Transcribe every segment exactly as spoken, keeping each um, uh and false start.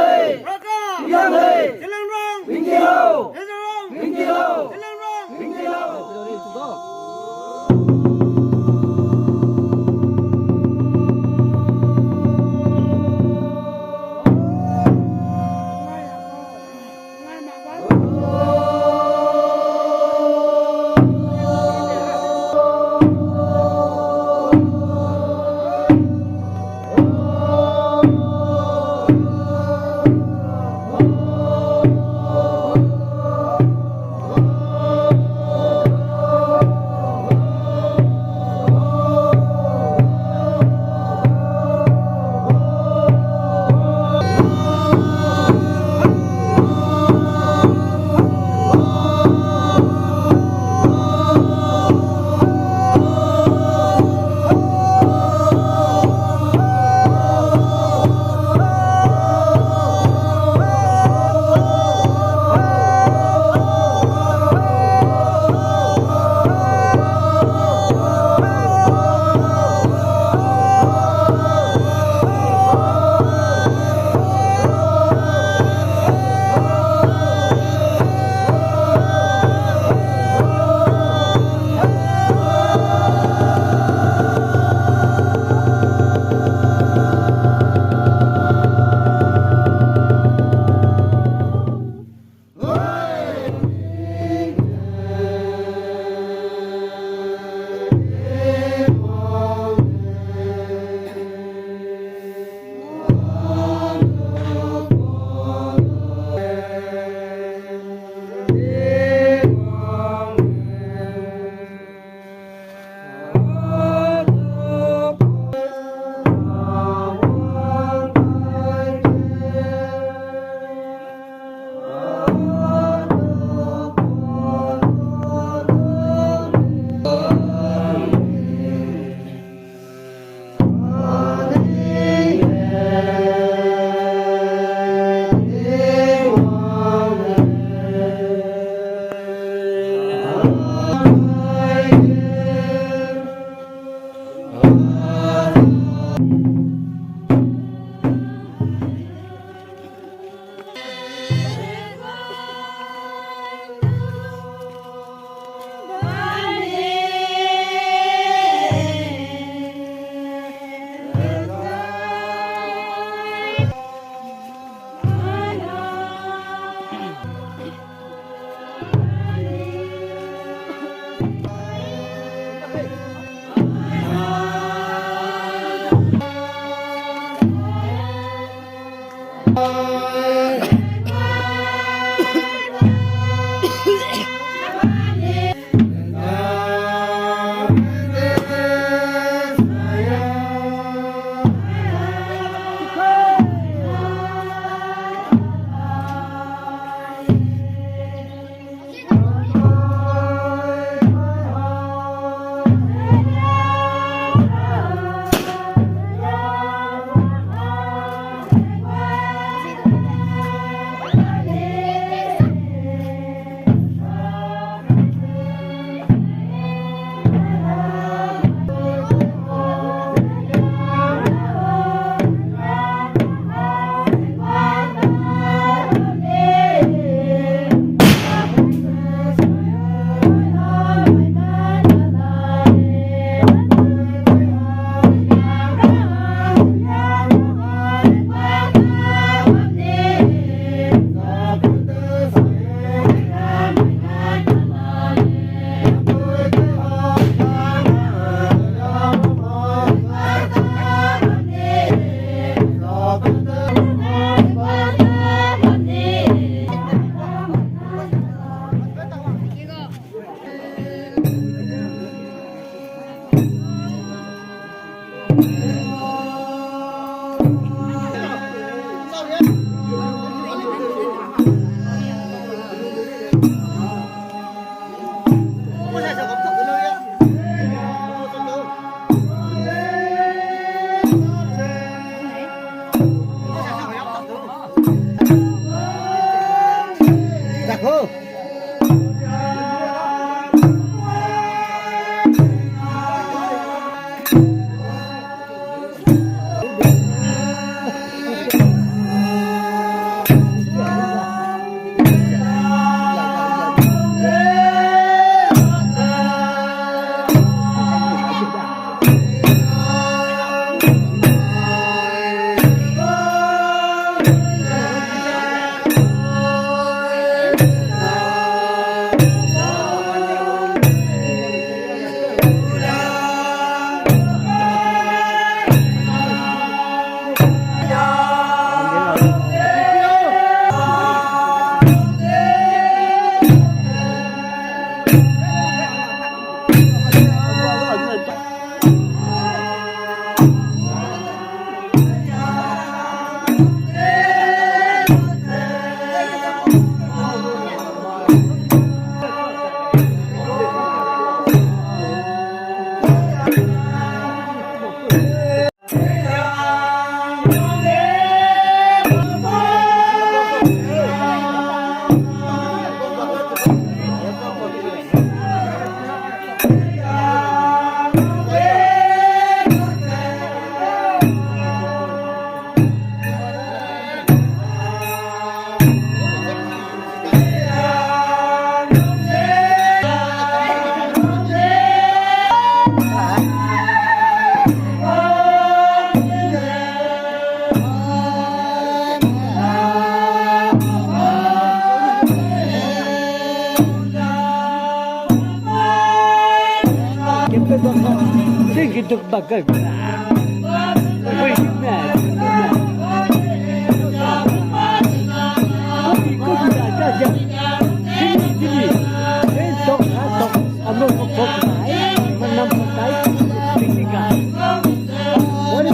Raka! Zeliangrong! Zeliangrong! Kiduk bakar. Wei ne. Kopi, kopi da, da, da. Dili, dili. Eh, tok, ha, tok. Amo ko tok na, eh. Manam ko tai. Dili ka. Wari.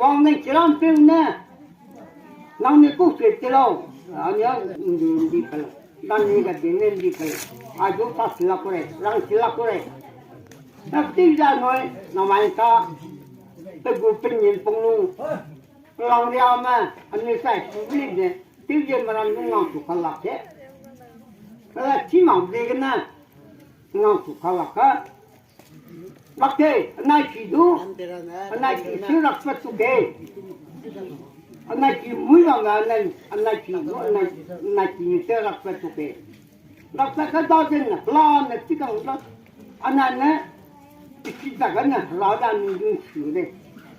Wang ne kiram peu ne. Nang ne ku se te lau. Ani a ndi ndi pe lau. Dan ni ga din ne ndi pe lau. A du pa sila kure, rang sila kure. Na ti ja noi, na mai ta. Pe gu pe nyin pung lu. Lang ria me, ani sai public ne. Ti je meram lu ngang tu kalak te. Ala ti ma de gene. Ngang tu kalak ka. Lak te, anai ki du, anai ki si rak pe tu ke. Anai ki mui bang ga anai, anai ki du, anai, anai ki ni te rak pe tu ke. Rak pe ka da den na, plan ne ti kang da. Anai ne, ti ki da ga ne, ra da ni dun si de.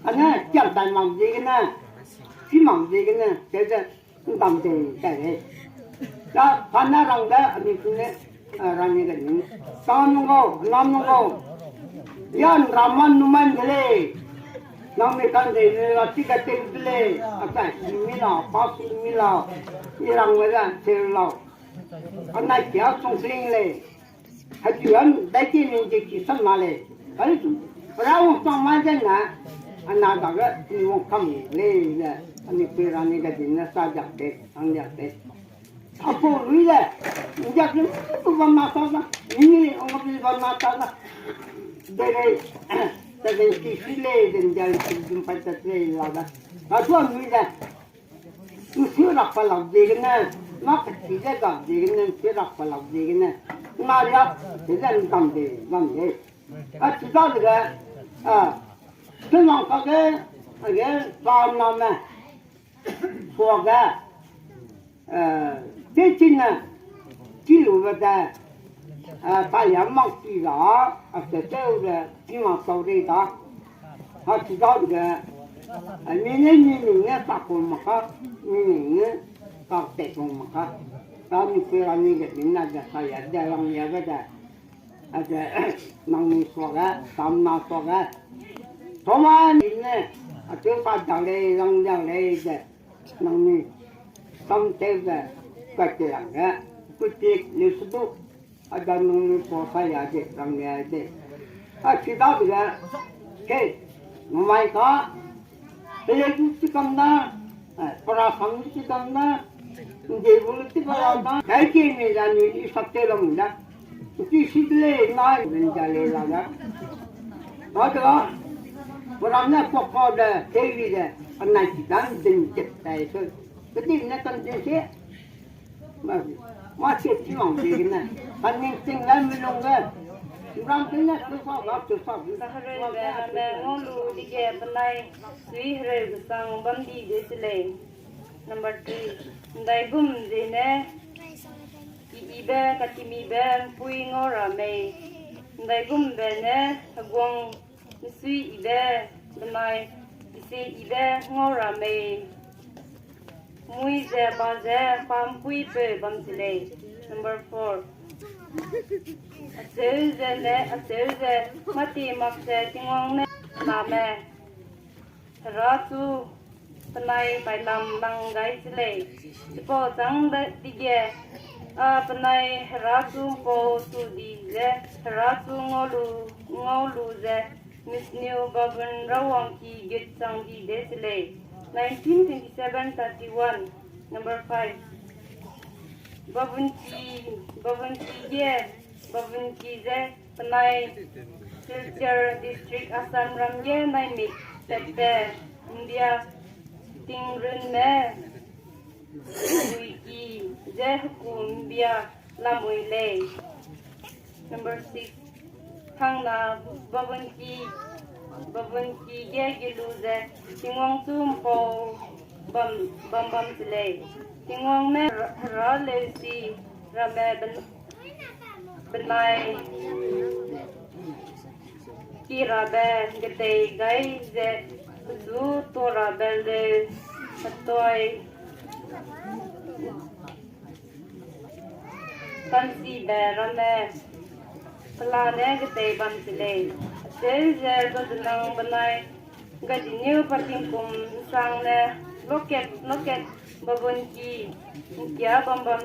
Anai, kiam tai mang de gene, ti mang de gene, te de, Ndam tei tai lei. Da, pa na rang da, ami ku ne, a, rang ne da ni. Sa nung gau, nam nung gau. Yan raman numan de lei. Nang mi kan de ne la ti ka tei de lei. A tai, mi la, pa su mi la. I rang le da, tei lau. Anai kia song sing lei. Hadi an dai ti ning di ki sam ma lei. Kali tu. Ra wang sang ma den na. Ana da ga ni wang kam lei le. Ani pe ra ni ga din na sa jak de, sang jak de. Apo lui le. Ni jak ni tu ban ma ta na. Ni ni ong bi ban ma ta na. De lei. Ta de ki si lei den ja ki dum pa ta lei la da. Ka tu an lui le. Nsi rak pa lak ziegene, na keti ze gak ziegene, nsi rak pa lak ziegene, na ria, te ze ngam de, ngam de. A, chi da de ge, a, chi nang ka ge, a ge, pa na me, sua ge, a, te chi ne, chi lu be de, a, ta ya mang chi da, a, te te de, chi ma sau de da. Ha, chi da de, a, mi ne, mi ne, ne, ta ko ma ka, mi ne, ne, ta te ko ma ka. Ta mi pe ra ni ge, mi na de, ka ya de, lang ya ge de. A de, nang ni sua ge, sam na sua ge. Toma ni ne, a te pa da lei, lang da lei de. Nang ni, sam te de, ka te lang ge. Ku tik ni su du. A da nung ni sua ka ya de, lang ya de. A chi da de, ke, Mai ka, pele du ti kam da, eh, para sang du ti kam da, nde bu ti para da, kai ke me ja ni i sak te lam da. Ti si le na, ben ja le la da. Ba da, para na ko ko de, ke wi de, anai ti dan den tet tai so. Keti ne tan den se. Ma, ma se ti wang de ne. Kan ning ting la mi long ge. Ram ting na tu sa, la tu sa. Saharebe ramme ngau lu dige penai sui hereu gesang bam di de se lei. Number three. Ndaigum zene, ki ibe, katimibe, mpui ngau ra mei. Ndaigumbe ne, heguang, misui ibe, benai, ise ibe ngau ra mei. Mui ze ba ze pa mpui peu bam se lei. Number four. Acheu ze ne, acheu ze, mati mak ze Tingwang ne name. Hera chu penai pailam lang gai se lei. Chipau chang de dige, a penai Hera chu mpau su di ze, Hera chu ngau lu, ngau lu ze, Miss New Babun Rawangki gut chang di de se lei. Nineteen twenty-seven thirty-one, number five. Babunki, Babunki ge, Babunki ze, penai Silchar District, Assam ram ge naimik tatbe, India tingrunme, Uiki ze heku mbia lamui lei. Number six. Hangna Babunki, Babunki ge gelu ze Tingwang chu mpau bam, bam bam se lei. Tingwang ne Hera, Hera leusi ramme ben, benai ki rabe gedei gai ze pechu to rabe leu, petoi, kanchibe ramme pelane gedei bam se lei. Acheu ze Gadenang benai Gaidinliu patingkum nsang ne loket loket Babunki nkia bam bam,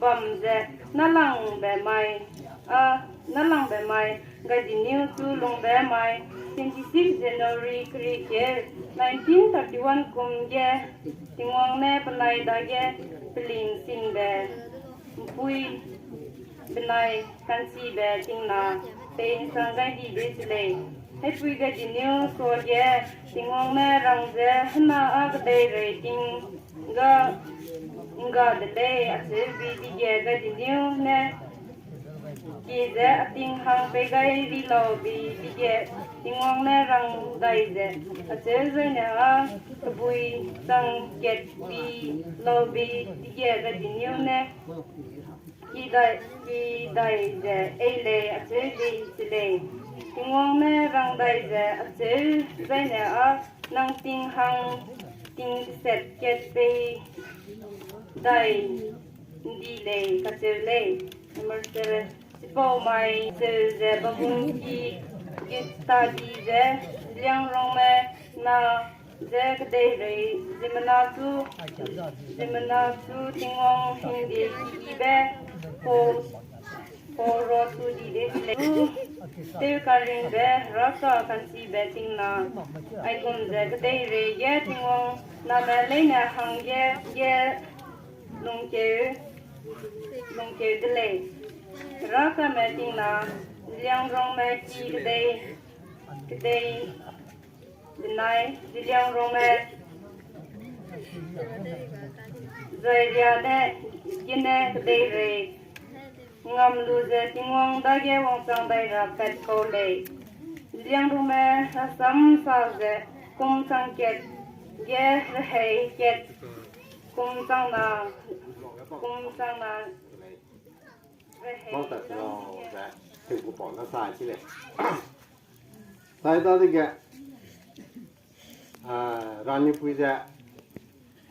bam ze nalangbe mai, a, nalangbe mai, Gaidinliu chu lungbe mai, twenty-six January keri keu, nineteen thirty-one kum ge, Tingwang ne penai dage peling singbe mpui benai kanchibe tingna pei nsang gai di de se lei. Haipui Gaidinliu suage Tingwang ne rang ze hena â kedeirei ting ga, ngga de lei acheu bi dige Gaidinliu ne ki ze a ting hang pei gai ri lau bi dige Tingwang ne rang dai ze acheu zaine â kebui chang kat bi lau bi dige Gaidinliu ne ki dai, ki dai ze ei lei acheu di se lei. Tingwang ne rang dai ze acheu zaine â nang ting hang ting set kat pei dai ndi lei kacheu lei. Number seven. Chipau mai cheu ze Babunki gut ta di ze Zeliangrongme na ze kedeirei ziemmena chu, ziemmena chu Tingwang hingde ki ibe pau, pau ro chu di de lei. Tewkaringbe Heraka kanchibe tingna aigum ze kedeirei ge Tingwang name leine hangge ge lungkeu, lungkeu de lei. Herakame tingna Zeliangrongme ki kedei, kedei benai Zeliangrongme zairia ne gene kedeirei ngam lu ze Tingwang dage wangchang dai ra pat kau lei. Zeliangrongme rasam sa ze kum chang kat ge rehei kat kum chang na, kum chang na rehei Mâ ta se lau ze, tingku pau na sai chi lei. Sai dadege, a, Ranipui ze,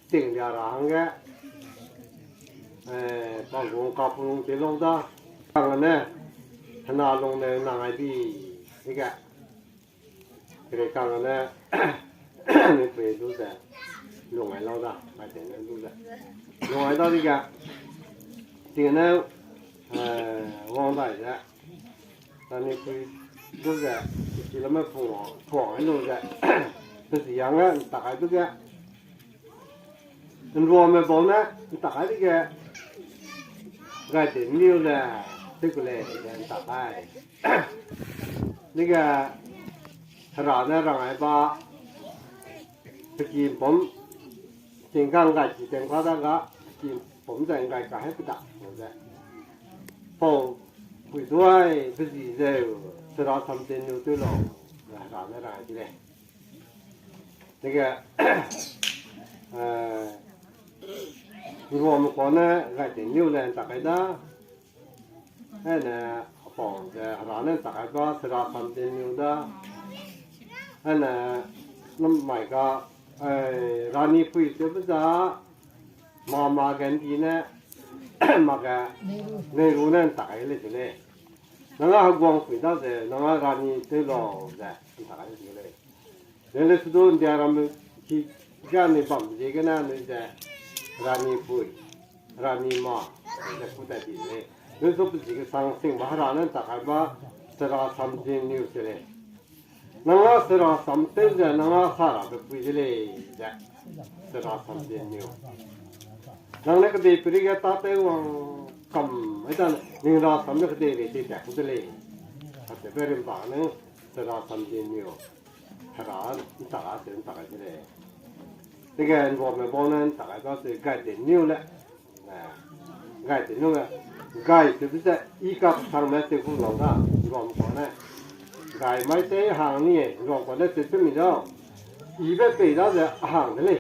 ting lia ra hangge, eh, pa gu kapulung te lau da, kangane, hena lung ne nang ai bi, dige, kere kangane, nipui lu ze, lung ai lau da, ai te ne lu ze. Lung ai dadege, ting ne, eh, wang dai ze, Ranipui Dege, kilame pung, pung ai lu ze, pe zi hangge ’ntak ai dege, ’nruame bau ne ’ntak ai dege, Gaiteniu le, tew ku lei ze ’ntak ai. Dege, Hera ne rang ai ba, pe ki ’mpum, tingkang gai ki teng ka da ga, pe ki ’mpum ze ’nggai ka hei pe dak ze, pau pui duai pe zi zeu, Sera Samteniu tew lau, ze Hera ne rang ai de lei. Dege, eh, ’nruame kua ne Gaiteniu le ’ntak ai da, ane, apau ze Hera ne ’ntak ai ba Sera Samteniu da, ane, namai ga, eh, Rani pui tewbe za, Mahatma Gandhi ne, mak ge, Nehru ne ’ntak ai lei de lei. Nang â heguang pui da ze, nang â Rani tew lau ze ’ntak ai de lei. Lele se du India ramme ki ga anui bam ziegene anui ze Rani pui, Rani ma, ze ku tat di de lei. Lele se pe zi kesang sing ba Hera ne ’ntak ai ba Sera Samteniu se lei. Nang â Sera Samtew ze nang â sa rabe pui de lei ze, Sera Samteniu. Nang ne kedei peri ge tâtew wang kam, ai da, ning rasam ne kedei lei tei tat ku de lei. Kacheube rimba ne Sera Samteniu, Hera ’ntak a se ’ntak ai de lei. Dege ’nruame bau ne ’ntak ai ba se Gaiteniu le, Gaiteniu le, gai tewbe ze i kasangme tew gu lau da, ’nruame kua ne. Gai mai tei hang ni, ’nruame kua ne tewbe mi dau. Ibe pei da ze a hang de lei.